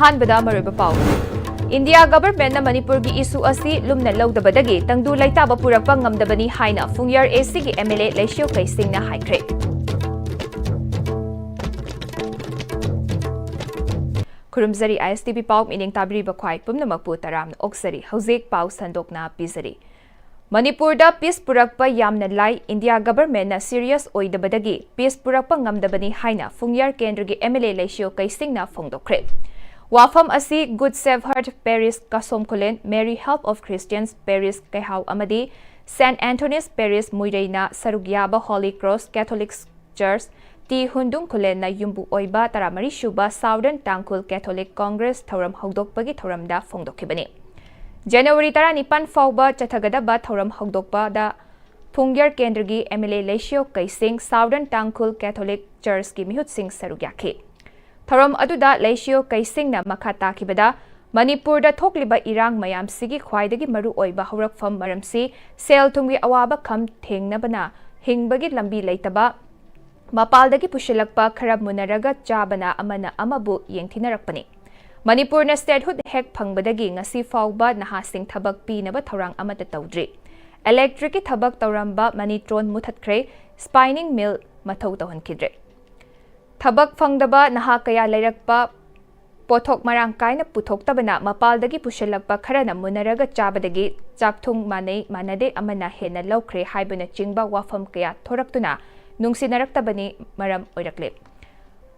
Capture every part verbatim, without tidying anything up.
ꯑꯍꯥꯟꯕꯗ ꯃꯔꯨꯑꯣꯏꯕ ꯄꯥꯎ꯫ ꯏꯟꯗꯤꯌꯥ ꯒꯚꯔꯟꯃꯦꯟꯠꯅ ꯃꯅꯤꯄꯨꯔꯒꯤ ꯏꯁꯨ ꯑꯁꯤ ꯂꯨꯝꯅ ꯂꯧꯗꯕꯗꯒꯤ ꯇꯪꯗꯨ ꯂꯩꯇꯥꯕ ꯄꯨꯔꯛꯄ ꯉꯝꯗꯕꯅꯤ ꯍꯥꯏꯅ ꯐꯨꯡꯌꯥꯔ ꯑꯦꯁꯤꯒꯤ ꯑꯦꯝ ꯑꯦꯜ ꯑꯦ ꯂꯩꯁꯤꯌꯣ ꯀꯩꯁꯤꯡꯅ ꯍꯥꯏꯈ꯭ꯔꯦ꯫ ꯈꯨꯔꯨꯝꯖꯔꯤ ꯑꯥꯏ ꯑꯦꯁ ꯇꯤ ꯚꯤ ꯄꯥꯎ ꯃꯤꯠꯌꯦꯡ ꯇꯥꯕꯤꯔꯤꯕ ꯈ꯭ꯋꯥꯏ ꯄꯨꯝꯅꯃꯛꯄꯨ ꯇꯔꯥꯝꯅ ꯑꯣꯛꯆꯔꯤ꯫ ꯍꯧꯖꯤꯛ ꯄꯥꯎ ꯁꯟꯗꯣꯛꯅ ꯄꯤꯖꯔꯤ꯫ ꯃꯅꯤꯄꯨꯔꯗ ꯄꯤꯁ ꯄꯨꯔꯛꯄ ꯌꯥꯝꯅ ꯂꯥꯏ, ꯏꯟꯗꯤꯌꯥ ꯒꯚꯔꯟꯃꯦꯟꯠꯅ ꯁꯤꯔꯤꯌꯁ ꯑꯣꯏꯗꯕꯗꯒꯤ ꯄꯤꯁ ꯄꯨꯔꯛꯄ ꯉꯝꯗꯕꯅꯤ ꯍꯥꯏꯅ ꯐꯨꯡꯌꯥꯔ ꯀꯦꯟꯗ꯭ꯔꯒꯤ ꯑꯦꯝ ꯑꯦꯜ ꯑꯦ ꯂꯩꯁꯤꯌꯣ ꯀꯩꯁꯤꯡꯅ ꯐꯣꯡꯗꯣꯛꯈ꯭ꯔꯦ꯫ ꯋꯥꯐꯝ ꯑꯁꯤ good shepherd parish Kasom Khullen, Mary help of Christians parish Keihao ꯑꯃꯗꯤ ꯁꯦꯟꯠ ꯑꯦꯟꯊꯣꯅꯤꯁ ꯄꯦꯔꯤꯁ ꯃꯨꯏꯔꯩꯅ ꯁꯔꯨꯛ ꯌꯥꯕ ꯍꯣꯂꯤ ꯀ꯭ꯔꯣꯁ ꯀꯦꯊꯣꯂꯤꯛ ꯆꯔꯆ ꯇꯤ ꯍꯨꯟꯗꯨꯡ ꯈꯨꯂꯦꯟꯅ ꯌꯨꯝꯕꯨ ꯑꯣꯏꯕ ꯇꯔꯥꯃꯔꯤ ꯁꯨꯕ ꯁꯥꯎꯗꯔꯟ ꯇꯥꯡꯈꯨꯜ ꯀꯦꯊꯣꯂꯤꯛ ꯀꯣꯡꯒ꯭ꯔꯦꯁ ꯊꯧꯔꯝ ꯍꯧꯗꯣꯛꯄꯒꯤ ꯊꯧꯔꯝꯗ ꯐꯣꯡꯗꯣꯛꯈꯤꯕꯅꯤ꯫ ꯖꯅꯋꯥꯔꯤ ꯇꯔꯥꯅꯤꯄꯥꯟ ꯐꯥꯎꯕ ꯆꯠꯊꯒꯗꯕ ꯊꯧꯔꯝ ꯍꯧꯗꯣꯛꯄꯗ ꯐꯨꯡꯌꯥꯔ ꯀꯦꯟꯗ꯭ꯔꯒꯤ M L A Leishiyo Keishing, southern Tangkhul catholic ꯆꯔꯆꯀꯤ ꯃꯤꯍꯨꯠꯁꯤꯡ ꯁꯔꯨꯛ ꯌꯥꯈꯤ꯫ ꯊꯧꯔꯝ ꯑꯗꯨꯗ ꯂꯩꯁꯤꯌꯣ ꯀꯩꯁꯤꯡꯅ ꯃꯈꯥ ꯇꯥꯈꯤꯕꯗ, ꯃꯅꯤꯄꯨꯔꯗ ꯊꯣꯛꯂꯤꯕ ꯏꯔꯥꯡ ꯃꯌꯥꯝꯁꯤꯒꯤ ꯈ꯭ꯋꯥꯏꯗꯒꯤ ꯃꯔꯨ ꯑꯣꯏꯕ ꯍꯧꯔꯛꯐꯝ ꯃꯔꯝꯁꯤ ꯁꯦꯜ ꯊꯨꯝꯒꯤ ꯑꯋꯥꯕ ꯈꯝ ꯊꯦꯡꯅꯕꯅ ꯍꯤꯡꯕꯒꯤ ꯂꯝꯕꯤ ꯂꯩꯇꯕ, ꯃꯄꯥꯜꯗꯒꯤ ꯄꯨꯁꯤꯜꯂꯛꯄ ꯈꯔ ꯃꯨꯟꯅꯔꯒ ꯆꯥꯕꯅ ꯑꯃꯅ ꯑꯃꯕꯨ ꯌꯦꯡꯊꯤꯅꯔꯛꯄꯅꯤ꯫ ꯃꯅꯤꯄꯨꯔꯅ ꯁ꯭ꯇꯦꯠꯍꯨꯗ ꯍꯦꯛ ꯐꯪꯕꯗꯒꯤ ꯉꯁꯤ ꯐꯥꯎꯕ ꯅꯍꯥꯁꯤꯡ ꯊꯕꯛ ꯄꯤꯅꯕ ꯊꯧꯔꯥꯡ ꯑꯃꯠꯇ ꯇꯧꯗ꯭ꯔꯤ꯫ ꯏꯂꯦꯛꯇ꯭ꯔꯤꯛꯀꯤ ꯊꯕꯛ ꯇꯧꯔꯝꯕ ꯃꯅꯤ ꯇ꯭ꯔꯣꯟ ꯃꯨꯊꯠꯈ꯭ꯔꯦ, ꯁ꯭ꯄꯥꯏꯅꯤꯡ ꯃꯤꯜ ꯃꯊꯧ ꯇꯧꯍꯟꯈꯤꯗ꯭ꯔꯦ꯫ ꯊꯕꯛ ꯐꯪꯗꯕ ꯅꯍꯥ ꯀꯌꯥ ꯂꯩꯔꯛꯄ, ꯄꯣꯠꯊꯣꯛ ꯃꯔꯥꯡ ꯀꯥꯏꯅ ꯄꯨꯊꯣꯛꯇꯕꯅ ꯃꯄꯥꯜꯗꯒꯤ ꯄꯨꯁꯤꯜꯂꯛꯄ ꯈꯔꯅ ꯃꯨꯟꯅꯔꯒ ꯆꯥꯕꯗꯒꯤ ꯆꯥꯛꯊꯨꯡ ꯃꯥꯟꯅꯩ ꯃꯥꯟꯅꯗꯦ ꯑꯃꯅ ꯍꯦꯟꯅ ꯂꯧꯈ꯭ꯔꯦ ꯍꯥꯏꯕꯅꯆꯤꯡꯕ ꯋꯥꯐꯝ ꯀꯌꯥ ꯊꯣꯔꯛꯇꯨꯅ ꯅꯨꯡꯁꯤꯅꯔꯛꯇꯕꯅꯤ ꯃꯔꯝ ꯑꯣꯏꯔꯛꯂꯦ꯫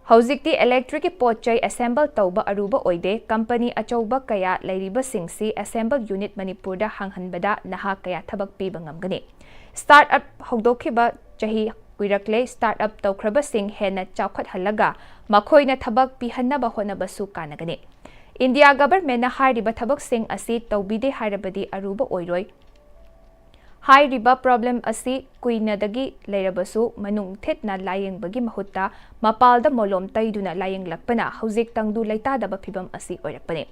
ꯍꯧꯖꯤꯛꯇꯤ ꯏꯂꯦꯛꯇ꯭ꯔꯤꯛꯀꯤ ꯄꯣꯠ ꯆꯩ ꯑꯦꯁꯦꯝꯕꯜ ꯇꯧꯕ ꯑꯔꯨꯕ ꯑꯣꯏꯗꯦ꯫ ꯀꯝꯄꯅꯤ ꯑꯆꯧꯕ ꯀꯌꯥ ꯂꯩꯔꯤꯕꯁꯤꯡꯁꯤ ꯑꯦꯁꯦꯝꯕꯜ ꯌꯨꯅꯤꯠ ꯃꯅꯤꯄꯨꯔꯗ ꯍꯥꯡꯍꯟꯕꯗ ꯅꯍꯥ ꯀꯌꯥ ꯊꯕꯛ ꯄꯤꯕ ꯉꯝꯒꯅꯤ꯫ ꯁ꯭ꯇꯥꯔꯠ ꯑꯞ ꯍꯧꯗꯣꯛꯈꯤꯕ ꯆꯍꯤ ꯀꯨꯏꯔꯛꯂꯦ꯫ ꯁ꯭ꯇꯥꯔꯠ ꯑꯞ ꯇꯧꯈ꯭ꯔꯕꯁꯤꯡ ꯍꯦꯟꯅ ꯆꯥꯎꯈꯠꯍꯜꯂꯒ ꯃꯈꯣꯏꯅ ꯊꯕꯛ ꯄꯤꯍꯟꯅꯕ ꯍꯣꯠꯅꯕꯁꯨ ꯀꯥꯟꯅꯒꯅꯤ꯫ ꯏꯟꯗꯤꯌꯥ ꯒꯚꯔꯟꯃꯦꯟꯠꯅ ꯍꯥꯏꯔꯤꯕ ꯊꯕꯛꯁꯤꯡ ꯑꯁꯤ ꯇꯧꯕꯤꯗꯦ ꯍꯥꯏꯔꯕꯗꯤ ꯑꯔꯨꯕ ꯑꯣꯏꯔꯣꯏ꯫ ꯍꯥꯏꯔꯤꯕ ꯄ꯭ꯔꯣꯕ꯭ꯂꯦꯝ ꯑꯁꯤ ꯀꯨꯏꯅꯗꯒꯤ ꯂꯩꯔꯕꯁꯨ ꯃꯅꯨꯡ ꯊꯤꯠꯅ ꯂꯥꯌꯦꯡꯕꯒꯤ ꯃꯍꯨꯠꯇ ꯃꯄꯥꯜꯗ ꯃꯣꯂꯣꯝ ꯇꯩꯗꯨꯅ ꯂꯥꯌꯦꯡꯂꯛꯄꯅ ꯍꯧꯖꯤꯛ ꯇꯪꯗꯨ ꯂꯩꯇꯥꯗꯕ ꯐꯤꯚꯝ ꯑꯁꯤ ꯑꯣꯏꯔꯛꯄꯅꯤ꯫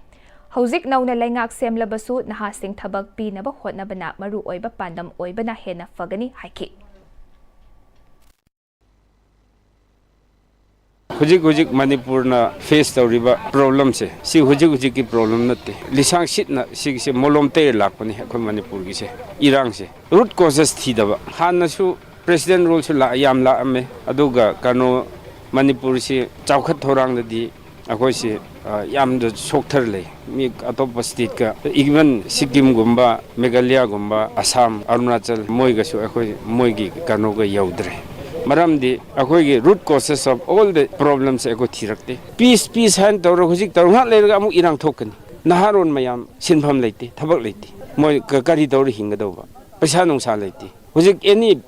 ꯍꯧꯖꯤꯛ ꯅꯧꯅ ꯂꯩꯉꯥꯛ ꯁꯦꯝꯂꯕꯁꯨ ꯅꯍꯥꯁꯤꯡ ꯊꯕꯛ ꯄꯤꯅꯕ ꯍꯣꯠꯅꯕꯅ ꯃꯔꯨ ꯑꯣꯏꯕ ꯄꯥꯟꯗꯝ ꯑꯣꯏꯕꯅ ꯍꯦꯟꯅ ꯐꯒꯅꯤ ꯍꯥꯏꯈꯤ꯫ ꯍꯧꯖꯤꯛ ꯍꯧꯖꯤꯛ ꯃꯅꯤꯄꯨꯔꯅ ꯐꯦꯁ ꯇꯧꯔꯤꯕ ꯄ꯭ꯔꯣꯕ꯭ꯂꯦꯝꯁꯦ, ꯁꯤ ꯍꯧꯖꯤꯛ ꯍꯧꯖꯤꯛꯀꯤ ꯄ꯭ꯔꯣꯕ꯭ꯂꯦꯝ ꯅꯠꯇꯦ꯫ ꯂꯤꯁꯥꯡ ꯁꯤꯠꯅ ꯁꯤꯒꯤꯁꯦ ꯃꯣꯂꯣꯝ ꯇꯩꯔ ꯂꯥꯛꯄꯅꯤ ꯑꯩꯈꯣꯏ ꯃꯅꯤꯄꯨꯔꯒꯤꯁꯦ꯫ ꯏꯔꯥꯡꯁꯦ ꯔꯨꯠ ꯀꯣꯖꯦꯁ ꯊꯤꯗꯕ꯫ ꯍꯥꯟꯅꯁꯨ ꯄ꯭ꯔꯦꯁꯤꯗꯦꯟ ꯔꯨꯜꯁꯨ ꯂꯥꯛ-, ꯌꯥꯝ ꯂꯥꯛꯑꯝꯃꯦ꯫ ꯑꯗꯨꯒ ꯀꯩꯅꯣ, ꯃꯅꯤꯄꯨꯔꯁꯤ ꯆꯥꯎꯈꯠ ꯊꯧꯔꯥꯡꯗꯗꯤ ꯑꯩꯈꯣꯏꯁꯤ, ꯑ, ꯌꯥꯝꯅ ꯁꯣꯛꯊꯔ ꯂꯩ꯫ ꯃꯤ ꯑꯇꯣꯞꯄ ꯁ꯭ꯇꯦꯠꯀ, even ꯁꯤꯛꯀꯤꯝꯒꯨꯝꯕ, ꯃꯦꯘꯥꯂꯌꯥꯒꯨꯝꯕ, ꯑꯁꯥꯝ, ꯑꯔꯨꯅꯥꯆꯜ, ꯃꯣꯏꯒꯁꯨ ꯑꯩꯈꯣꯏ, ꯃꯣꯏꯒꯤ ꯀꯩꯅꯣꯒ ꯌꯧꯗ꯭ꯔꯦ꯫ ꯃꯔꯝꯗꯤ ꯑꯩꯈꯣꯏꯒꯤ root causes of all the problems ꯑꯩꯈꯣꯏ ꯊꯤꯔꯛꯇꯦ꯫ ꯄꯤꯁ, ꯄꯤꯁ ꯍꯥꯏꯅ ꯇꯧꯔꯒ ꯍꯧꯖꯤꯛ ꯇꯧꯔ ꯉꯥꯏꯍꯥꯛ ꯂꯩꯔꯒ ꯑꯃꯨꯛ ꯏꯔꯥꯡ ꯊꯣꯛꯀꯅꯤ꯫ ꯅꯍꯥꯔꯣꯟ ꯃꯌꯥꯝ ꯁꯤꯟꯐꯝ ꯂꯩꯇꯦ, ꯊꯕꯛ ꯂꯩꯇꯦ꯫ ꯃꯣꯏ ꯀ-, ꯀꯔꯤ ꯇꯧꯔ ꯍꯤꯡꯒꯗꯧꯕ? ꯄꯩꯁꯥ ꯅꯨꯡꯁꯥ ꯂꯩꯇꯦ꯫ ꯍꯧꯖꯤꯛ ꯑꯦꯅꯤ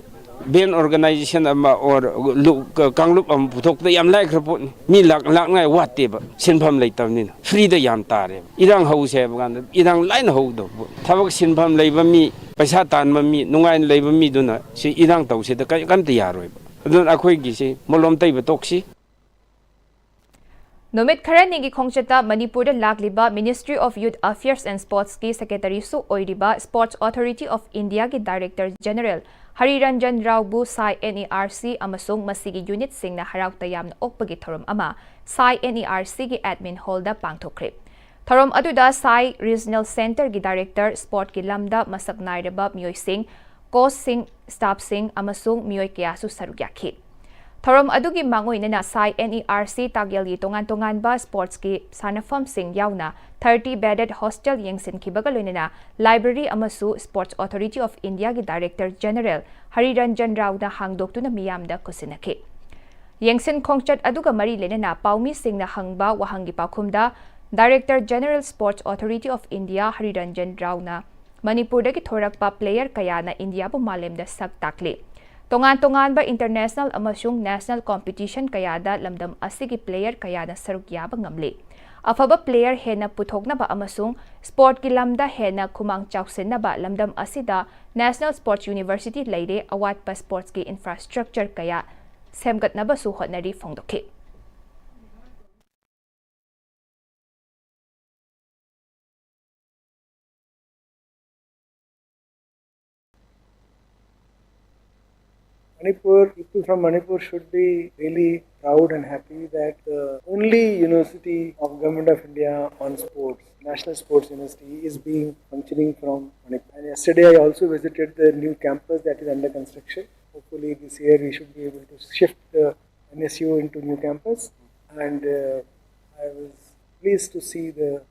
ꯕꯦꯟ ꯑꯣꯔꯒꯅꯥꯏꯖꯦꯁꯟ ꯑꯃ ꯑꯣꯔ ꯂꯨ-, ꯀ-, ꯀꯥꯡꯂꯨꯞ ꯑꯃ ꯄꯨꯊꯣꯛꯄꯗ ꯌꯥꯝ ꯂꯥꯏꯈ꯭ꯔ ꯄꯣꯠꯅꯤ꯫ ꯃꯤ ꯂꯥꯛ-, ꯂꯥꯛꯅꯉꯥꯏ ꯋꯥꯠꯇꯦꯕ, ꯁꯤꯟꯐꯝ ꯂꯩꯇꯕꯅꯤꯅ꯫ ꯐ꯭ꯔꯤꯗ ꯌꯥꯝ ꯇꯥꯔꯦꯕ꯫ ꯏꯔꯥꯡ ꯍꯧꯁꯦ ꯍꯥꯏꯕ ꯀꯥꯟꯗ ꯏꯔꯥꯡ ꯂꯥꯏꯅ ꯍꯧꯗꯧꯕ ꯄꯣꯠ꯫ ꯊꯕꯛ ꯁꯤꯟꯐꯝ ꯂꯩꯕ ꯃꯤ, ꯄꯩꯁꯥ ꯇꯥꯟꯕ ꯃꯤ, ꯅꯨꯡꯉꯥꯏꯅ ꯂꯩꯕ ꯃꯤꯗꯨꯅ ꯁꯤ ꯏꯔꯥꯡ ꯇꯧꯁꯤꯗ ꯀꯔꯤ-, ꯀꯔꯤꯝꯇ ꯌꯥꯔꯣꯏꯕ꯫ ꯑꯗꯨꯅ ꯑꯩꯈꯣꯏꯒꯤꯁꯤ ꯃꯣꯂꯣꯝ ꯇꯩꯕ ꯇꯣꯛꯁꯤ꯫ ꯅꯨꯃꯤꯠ ꯈꯔꯅꯤꯒꯤ ꯈꯣꯡꯆꯠꯇ ꯃꯅꯤꯄꯨꯔꯗ ꯂꯥꯛꯂꯤꯕ Ministry of Youth Affairs and Sportsꯀꯤ Secretaryꯁꯨ ꯑꯣꯏꯔꯤꯕ Sports Authority of Indiaꯒꯤ Director General ꯍꯔꯤꯔꯟꯖꯟ ꯔꯥꯎꯕꯨ ꯁꯥꯏ NERC ꯑꯃꯁꯨꯡ ꯃꯁꯤꯒꯤ unitꯁꯤꯡꯅ ꯍꯔꯥꯎ ꯇꯌꯥꯝꯅ ꯑꯣꯛꯄꯒꯤ ꯊꯧꯔꯝ ꯑꯃ ꯁꯥꯏ NERCꯒꯤ admin hallꯗ ꯄꯥꯡꯊꯣꯛꯈ꯭ꯔꯦ꯫ ꯊꯧꯔꯝ ꯑꯗꯨꯗ ꯁꯥꯏ Regional Centreꯒꯤ Director Sportꯀꯤ ꯂꯝꯗ ꯃꯁꯛ ꯅꯥꯏꯔꯕ ꯃꯤꯑꯣꯏꯁꯤꯡ, coachꯁꯤꯡ, staffꯁꯤꯡ ꯑꯃꯁꯨꯡ ꯃꯤꯑꯣꯏ ꯀꯌꯥꯁꯨ ꯁꯔꯨꯛ ꯌꯥꯈꯤ꯫ ꯊꯧꯔꯝ ꯑꯗꯨꯒꯤ ꯃꯥꯡꯑꯣꯏꯅꯅ ꯁꯥꯏ NERC ꯇꯥꯒꯦꯜꯒꯤ ꯇꯣꯉꯥꯟ ꯇꯣꯉꯥꯟꯕ sportsꯀꯤ ꯁꯥꯟꯅꯐꯝꯁꯤꯡ ꯌꯥꯎꯅ thirty bedded hostel ꯌꯦꯡꯁꯤꯟꯈꯤꯕꯒ ꯂꯣꯏꯅꯅ library ꯑꯃꯁꯨ Sports Authority of Indiaꯒꯤ Director General ꯍꯔꯤꯔꯟꯖꯟ ꯔꯥꯎꯅ ꯍꯥꯡꯗꯣꯛꯇꯨꯅ ꯃꯤꯌꯥꯝꯗ ꯈꯨꯠꯁꯤꯟꯅꯈꯤ꯫ ꯌꯦꯡꯁꯤꯟ ꯈꯣꯡꯆꯠ ꯑꯗꯨꯒ ꯃꯔꯤ ꯂꯩꯅꯅ ꯄꯥꯎꯃꯤꯁꯤꯡꯅ ꯍꯪꯕ ꯋꯥꯍꯪꯒꯤ ꯄꯥꯎꯈꯨꯝꯗ Director General Sports Authority of India ꯍꯔꯤꯔꯟꯖꯟ ꯔꯥꯎꯅ ꯃꯅꯤꯄꯨꯔꯗꯒꯤ ꯊꯣꯔꯛꯄ player ꯀꯌꯥꯅ ꯏꯟꯗꯤꯌꯥꯕꯨ ꯃꯥꯂꯦꯝꯗ ꯁꯛ ꯇꯥꯛꯂꯤ꯫ ꯇꯣꯉꯥꯟ ꯇꯣꯉꯥꯟꯕ international ꯑꯃꯁꯨꯡ national competition ꯀꯌꯥꯗ ꯂꯝꯗꯝ ꯑꯁꯤꯒꯤ player ꯀꯌꯥꯅ ꯁꯔꯨꯛ ꯌꯥꯕ ꯉꯝꯂꯤ꯫ ꯑꯐꯕ player ꯍꯦꯟꯅ ꯄꯨꯊꯣꯛꯅꯕ ꯑꯃꯁꯨꯡ sportꯀꯤ ꯂꯝꯗ ꯍꯦꯟꯅ ꯈꯨꯃꯥꯡ ꯆꯥꯎꯁꯤꯟꯅꯕ ꯂꯝꯗꯝ ꯑꯁꯤꯗ National Sports University ꯂꯩꯔꯦ, ꯑꯋꯥꯠꯄ sportsꯀꯤ infrastructure ꯀꯌꯥ ꯁꯦꯝꯒꯠꯅꯕꯁꯨ ꯍꯣꯠꯅꯔꯤ ꯐꯣꯡꯗꯣꯛꯈꯤ꯫ Manipur, people from Manipur should be really proud and happy that the only university of Government of India on sports, National Sports University, is being functioning from Manipur. And yesterday I also visited the new campus that is under construction. Hopefully this year we should be able to shift the N S U into new campus. And uh, I was pleased to see the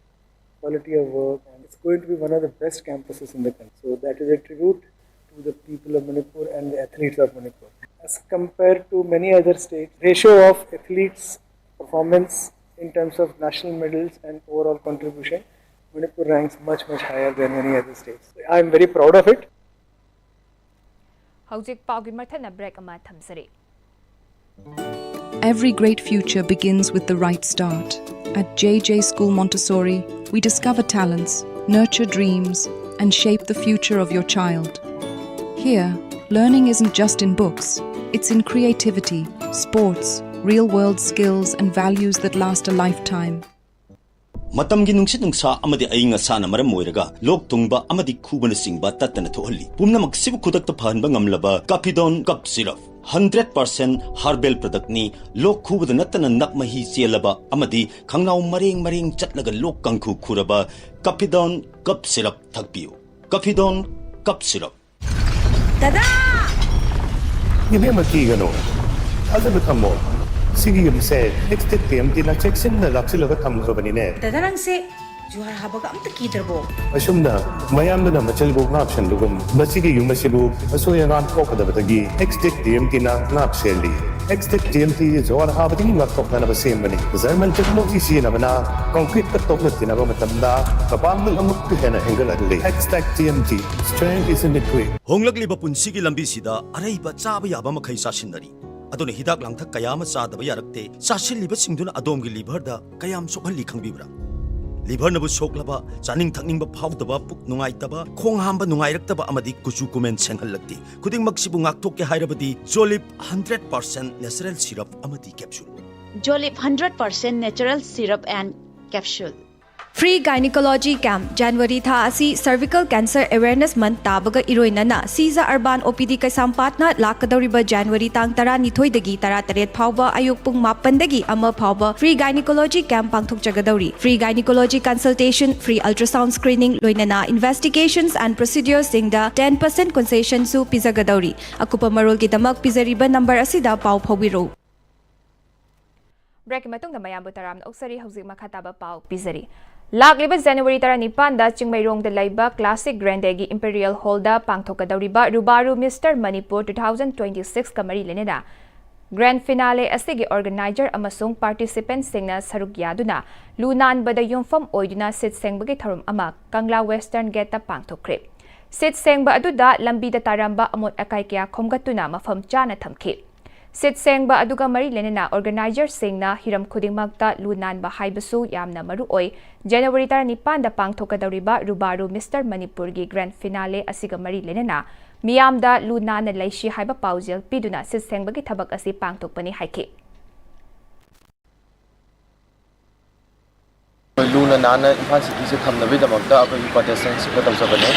quality of work, and it's going to be one of the best campuses in the country. So that is a tribute to the people of Manipur and the athletes of Manipur. As compared to many other states, ratio of athletes' performance in terms of national medals and overall contribution, Manipur ranks much, much higher than many other states. I'm very proud of it. ꯍꯧꯖꯤꯛ ꯄꯥꯎꯒꯤ ꯃꯊꯠꯅ break ꯑꯃ ꯊꯝꯖꯔꯤ꯫ Every great future begins with the right start. At J J School Montessori, we discover talents, nurture dreams, and shape the future of your child. Here, learning isn't just in books, it's in creativity, sports, real world skills, and values that last a lifetime. ꯃꯇꯝꯒꯤ ꯅꯨꯡꯁꯤꯠ ꯅꯨꯡꯁꯥ ꯑꯃꯗꯤ ꯑꯏꯪ ꯑꯁꯥꯅ ꯃꯔꯝ ꯑꯣꯏꯔꯒ ꯂꯣꯛ ꯊꯨꯡꯕ ꯑꯃꯗꯤ ꯈꯨꯕꯅꯆꯤꯡꯕ ꯇꯠꯇꯅ ꯊꯣꯛꯍꯜꯂꯤ꯫ ꯄꯨꯝꯅꯃꯛꯁꯤꯕꯨ ꯈꯨꯗꯛꯇ ꯐꯍꯟꯕ ꯉꯝꯂꯕ ꯀꯥꯐꯤꯗꯣꯟ ꯀꯞ ꯁꯤꯔꯞ, ꯍꯟꯗ꯭ꯔꯦꯠ ꯄꯥꯔꯁꯦꯟ ꯍꯥꯔꯕꯦꯜ ꯄ꯭ꯔꯗꯛꯅꯤ꯫ ꯂꯣꯛ ꯈꯨꯕꯗ ꯅꯠꯇꯅ ꯅꯞ ꯃꯍꯤ ꯆꯦꯜꯂꯕ ꯑꯃꯗꯤ ꯈꯪꯅꯥꯎ ꯃꯔꯦꯡ ꯃꯔꯦꯡ ꯆꯠꯂꯒ ꯂꯣꯛ ꯀꯥꯡꯈꯨ ꯈꯨꯔꯕ ꯀꯥꯐꯤꯗꯣꯟ ꯀꯞ ꯁꯤꯔꯞ ꯊꯛꯄꯤꯌꯨ꯫ ꯀꯥꯐꯤꯗꯣꯟ ꯀꯞ ꯁꯤꯔꯞ꯫ ꯗꯗꯥ! ꯏꯕꯦꯝꯃ, ꯀꯤꯒꯅꯨ꯫ ꯊꯥꯖꯕ ꯊꯝꯃꯣ꯫ ꯁꯤꯒꯤ ꯌꯨꯝꯁꯦ ꯑꯦꯛꯁꯇꯦꯛ ꯇꯤ ꯑꯦꯝ ꯇꯤꯅ ꯆꯦꯛꯁꯤꯟꯅ ꯂꯥꯛꯁꯤꯜꯂꯒ ꯊꯝꯈ꯭ꯔꯕꯅꯤꯅꯦ꯫ ꯗꯗꯥ, ꯅꯪꯁꯦ ꯖꯨꯍꯥꯔ ꯍꯥꯕꯒ ꯑꯝꯇ ꯀꯤꯗ꯭ꯔꯕꯣ? ꯑꯁꯨꯝꯅ ꯃꯌꯥꯝꯗꯨꯅ ꯃꯆꯤꯜꯕꯨ ꯉꯥꯛꯁꯦꯟꯕꯒꯨꯝ, ꯃꯁꯤꯒꯤ ꯌꯨꯝ ꯑꯁꯤꯕꯨ ꯑꯁꯣꯏ ꯑꯉꯥꯝ ꯊꯣꯛꯀꯗꯕꯗꯒꯤ ꯑꯦꯛꯁꯇꯦꯛ ꯇꯤ ꯑꯦꯝ ꯇꯤꯅ ꯉꯥꯛ ꯁꯦꯜꯂꯤ꯫ ꯑꯦꯛꯁꯇꯦꯛ ꯇꯤ ꯑꯦꯝ ꯇꯤ ꯖꯨꯍꯥꯔ ꯍꯥꯕꯗꯒꯤ ꯉꯥꯛꯊꯣꯛꯅꯅꯕ ꯁꯦꯝꯕꯅꯤ꯫ ꯖꯔꯃꯟ ꯇꯦꯛꯅꯣꯂꯣꯖꯤ ꯁꯤꯖꯤꯟꯅꯕꯅ ꯀꯣꯡꯀ꯭ꯔꯤꯠꯀ ꯇꯣꯛꯅ ꯇꯤꯟꯅꯕ ꯃꯇꯝꯗ ꯃꯄꯥꯡꯒꯜ ꯑꯃꯨꯛꯀ ꯍꯦꯟꯅ ꯍꯦꯟꯒꯠꯍꯜꯂꯤ꯫ ꯑꯦꯛꯁꯇꯦꯛ T M T, strength is in the grit. ꯍꯣꯡꯂꯛꯂꯤꯕ ꯄꯨꯟꯁꯤꯒꯤ ꯂꯝꯕꯤꯁꯤꯗ ꯑꯔꯩꯕ ꯆꯥꯕ ꯌꯥꯕ ꯃꯈꯩ ꯆꯥꯁꯤꯟꯅꯔꯤ꯫ ꯑꯗꯨꯅ ꯍꯤꯗꯥꯛ ꯂꯥꯡꯊꯛ ꯀꯌꯥ ꯑꯃ ꯆꯥꯗꯕ ꯌꯥꯔꯛꯇꯦ꯫ ꯆꯥꯁꯤꯜꯂꯤꯕꯁꯤꯡꯗꯨꯅ ꯑꯗꯣꯝꯒꯤ ꯂꯤꯚꯔꯗ ꯀꯌꯥꯝ ꯁꯣꯛꯍꯜꯂꯤ ꯈꯪꯕꯤꯕ꯭ꯔꯥ? ꯂꯤꯚꯔꯅꯕꯨ ꯁꯣꯛꯂꯕ, ꯆꯥꯅꯤꯡ ꯊꯛꯅꯤꯡꯕ ꯐꯥꯎꯗꯕ, ꯄꯨꯛ ꯅꯨꯡꯉꯥꯏꯇꯕ, ꯈꯣꯡ ꯍꯥꯝꯕ ꯅꯨꯡꯉꯥꯏꯔꯛꯇꯕ ꯑꯃꯗꯤ ꯀꯨꯆꯨ ꯀꯨꯃꯦꯟ ꯁꯦꯡꯍꯜꯂꯛꯇꯦ꯫ ꯈꯨꯗꯤꯡꯃꯛꯁꯤꯕꯨ ꯉꯥꯛꯊꯣꯛꯀꯦ ꯍꯥꯏꯔꯕꯗꯤ ꯖꯣꯂꯤꯞ ꯍꯟꯗ꯭ꯔꯦꯠ ꯄꯥꯔꯁꯦꯟ ꯅꯦꯆꯔꯦꯜ ꯁꯤꯔꯞ ꯑꯃꯗꯤ capsule. Jolip hundred percent natural syrup and capsule. Free Gynecology Camp, January ꯊꯥ ꯑꯁꯤ Cervical Cancer Awareness Month ꯇꯥꯕꯒ ꯏꯔꯣꯏꯅꯅ ꯁꯤꯖ ꯑꯔꯕꯥꯟ ꯑꯣ ꯄꯤ ꯗꯤ ꯀꯩꯁꯥꯝꯄꯥꯠꯅ ꯂꯥꯛꯀꯗꯧꯔꯤꯕ January ꯇꯥꯡ ꯇꯔꯥꯅꯤꯊꯣꯏꯗꯒꯤ ꯇꯔꯥꯇꯔꯦꯠ ꯐꯥꯎꯕ ꯑꯌꯨꯛ ꯄꯨꯡ ꯃꯥꯄꯟꯗꯒꯤ ꯑꯃ ꯐꯥꯎꯕ Free Gynecology Camp ꯄꯥꯡꯊꯣꯛꯆꯒꯗꯧꯔꯤ꯫ Free Gynecology Consultation, Free Ultrasound Screening ꯂꯣꯏꯅꯅ Investigations and Proceduresꯁꯤꯡꯗ ten percent concessionꯁꯨ ꯄꯤꯖꯒꯗꯧꯔꯤ꯫ ꯑꯀꯨꯞꯄ ꯃꯔꯣꯜꯒꯤꯗꯃꯛ ꯄꯤꯖꯔꯤꯕ number ꯑꯁꯤꯗ ꯄꯥꯎ ꯐꯥꯎꯕꯤꯔꯛꯎ꯫ Breakꯀꯤ ꯃꯇꯨꯡꯗ ꯃꯌꯥꯝꯕꯨ ꯇꯔꯥꯝꯅ ꯑꯣꯛꯆꯔꯤ꯫ ꯍꯧꯖꯤꯛ ꯃꯈꯥ ꯇꯥꯕ ꯄꯥꯎ ꯄꯤꯖꯔꯤ꯫ ꯂꯥꯛꯂꯤꯕ January ꯇꯔꯥꯅꯤꯄꯥꯟꯗ ꯆꯤꯡꯃꯩꯔꯣꯡꯗ ꯂꯩꯕ Classic Grandeꯒꯤ Imperial Hallꯗ ꯄꯥꯡꯊꯣꯛꯀꯗꯧꯔꯤꯕ Rubaru Mister Manipur two thousand twenty sixꯀ ꯃꯔꯤ ꯂꯩꯅꯅ Grand Finale ꯑꯁꯤꯒꯤ organizer ꯑꯃꯁꯨꯡ participantꯁꯤꯡꯅ ꯁꯔꯨꯛ ꯌꯥꯗꯨꯅ ꯂꯨ ꯅꯥꯟꯕꯗ ꯌꯨꯝꯐꯝ ꯑꯣꯏꯗꯨꯅ ꯁꯤꯠ ꯁꯦꯡꯕꯒꯤ ꯊꯧꯔꯝ ꯑꯃ ꯀꯪꯂꯥ Western Gateꯇ ꯄꯥꯡꯊꯣꯛꯈ꯭ꯔꯦ꯫ ꯁꯤꯠ ꯁꯦꯡꯕ ꯑꯗꯨꯗ ꯂꯝꯕꯤꯗ ꯇꯥꯔꯝꯕ ꯑꯃꯣꯠ ꯑꯀꯥꯏ ꯀꯌꯥ ꯈꯣꯝꯒꯠꯇꯨꯅ ꯃꯐꯝ ꯆꯥꯅ ꯊꯝꯈꯤ꯫ ꯁꯤꯠ ꯁꯦꯡꯕ ꯑꯗꯨꯒ ꯃꯔꯤ ꯂꯩꯅꯅ organizerꯁꯤꯡꯅ ꯍꯤꯔꯝ ꯈꯨꯗꯤꯡꯃꯛꯇ ꯂꯨ ꯅꯥꯟꯕ ꯍꯥꯏꯕꯁꯨ ꯌꯥꯝꯅ ꯃꯔꯨ ꯑꯣꯏ꯫ January ꯇꯔꯥꯅꯤꯄꯥꯟꯗ ꯄꯥꯡꯊꯣꯛꯀꯗꯧꯔꯤꯕ Rubaru Mister Manipurꯒꯤ Grand Finale ꯑꯁꯤꯒ ꯃꯔꯤ ꯂꯩꯅꯅ ꯃꯤꯌꯥꯝꯗ ꯂꯨ ꯅꯥꯟꯅ ꯂꯩꯁꯤ ꯍꯥꯏꯕ ꯄꯥꯎꯖꯦꯜ ꯄꯤꯗꯨꯅ ꯁꯤꯠ ꯁꯦꯡꯕꯒꯤ ꯊꯕꯛ ꯑꯁꯤ ꯄꯥꯡꯊꯣꯛꯄꯅꯤ ꯍꯥꯏꯈꯤ꯫ ꯑꯩꯈꯣꯏ ꯂꯨꯅ ꯅꯥꯟꯅ ꯏꯝꯐꯥꯜ cityꯁꯦ ꯊꯝꯅꯕꯒꯤꯗꯃꯛꯇ ꯑꯩꯈꯣꯏꯒꯤ contestantꯁꯤꯡꯗ ꯇꯧꯖꯕꯅꯦ꯫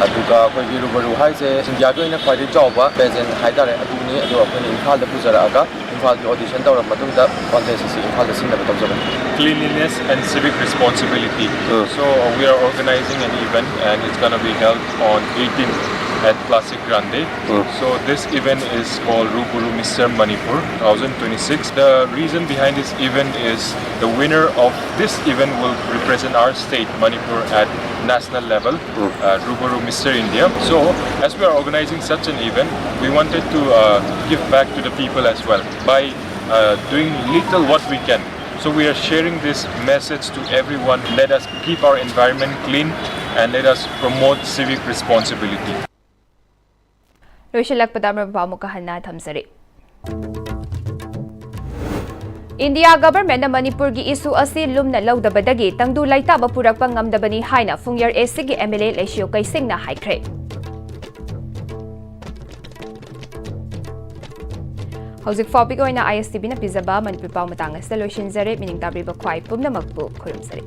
ꯑꯗꯨꯒ ꯑꯩꯈꯣꯏꯒꯤ Rubaru ꯍꯥꯏꯁꯦ ꯏꯟꯗꯤꯌꯥꯒꯤ ꯑꯣꯏꯅ ꯈ꯭ꯋꯥꯏꯗꯒꯤ ꯆꯥꯎꯕ pageant ꯍꯥꯏꯇꯥꯔꯦ, ꯑꯗꯨꯅꯤ꯫ ꯑꯗꯣ ꯑꯩꯈꯣꯏꯅ ꯏꯝꯐꯥꯜꯗ ꯄꯨꯖꯔꯛꯑꯒ ꯏꯝꯐꯥꯜꯒꯤ audition ꯇꯧꯔꯕ ꯃꯇꯨꯡꯗ contest ꯑꯁꯤ ꯏꯝꯐꯥꯜꯗ ꯁꯤꯟꯅꯕ ꯇꯧꯖꯕꯅꯤ꯫ Cleanliness and civic responsibility. So uh, we are organizing an event and it's gonna be held on eighteen at Classic Grande. So this event is called Rubaru Mister Manipur two thousand twenty-six. The reason behind this event is the winner of this event will represent our state, Manipur, at national level, uh, Rubaru Mister India. So as we are organizing such an event, we wanted to uh, give back to the people as well by uh, doing little what we can. So we are sharing this message to everyone. Let us keep our environment clean and let us promote civic responsibility. ꯂꯣꯏꯁꯤꯜꯂꯛꯄꯗ ꯑꯃꯔꯣꯝ ꯄꯥꯎ ꯑꯃꯨꯛꯀ ꯍꯟꯅ ꯊꯝꯖꯔꯤ꯫ India governmentꯅ ꯃꯅꯤꯄꯨꯔꯒꯤ issue ꯑꯁꯤ ꯂꯨꯝꯅ ꯂꯧꯗꯕꯗꯒꯤ ꯇꯪꯗꯨ ꯂꯩꯇꯥꯕ ꯄꯨꯔꯛꯄ ꯉꯝꯗꯕꯅꯤ ꯍꯥꯏꯅ ꯐꯨꯡꯌꯔ ACꯒꯤ MLA ꯂꯩꯁꯤꯌꯣ ꯀꯩꯁꯤꯡꯅ ꯍꯥꯏꯈ꯭ꯔꯦ꯫ ꯍꯧꯖꯤꯛ ꯐꯥꯎꯕꯒꯤ ꯑꯣꯏꯅ ISTVꯅ ꯄꯤꯖꯕ ꯃꯅꯤꯄꯨꯔ ꯄꯥꯎ ꯃꯇꯥꯡ ꯑꯁꯤꯗ ꯂꯣꯏꯁꯤꯟꯖꯔꯦ꯫ ꯃꯤꯅꯤꯡ ꯇꯥꯕꯤꯔꯤꯕ ꯈ꯭ꯋꯥꯏ ꯄꯨꯝꯅꯃꯛꯄꯨ ꯈꯨꯔꯨꯝꯖꯔꯤ꯫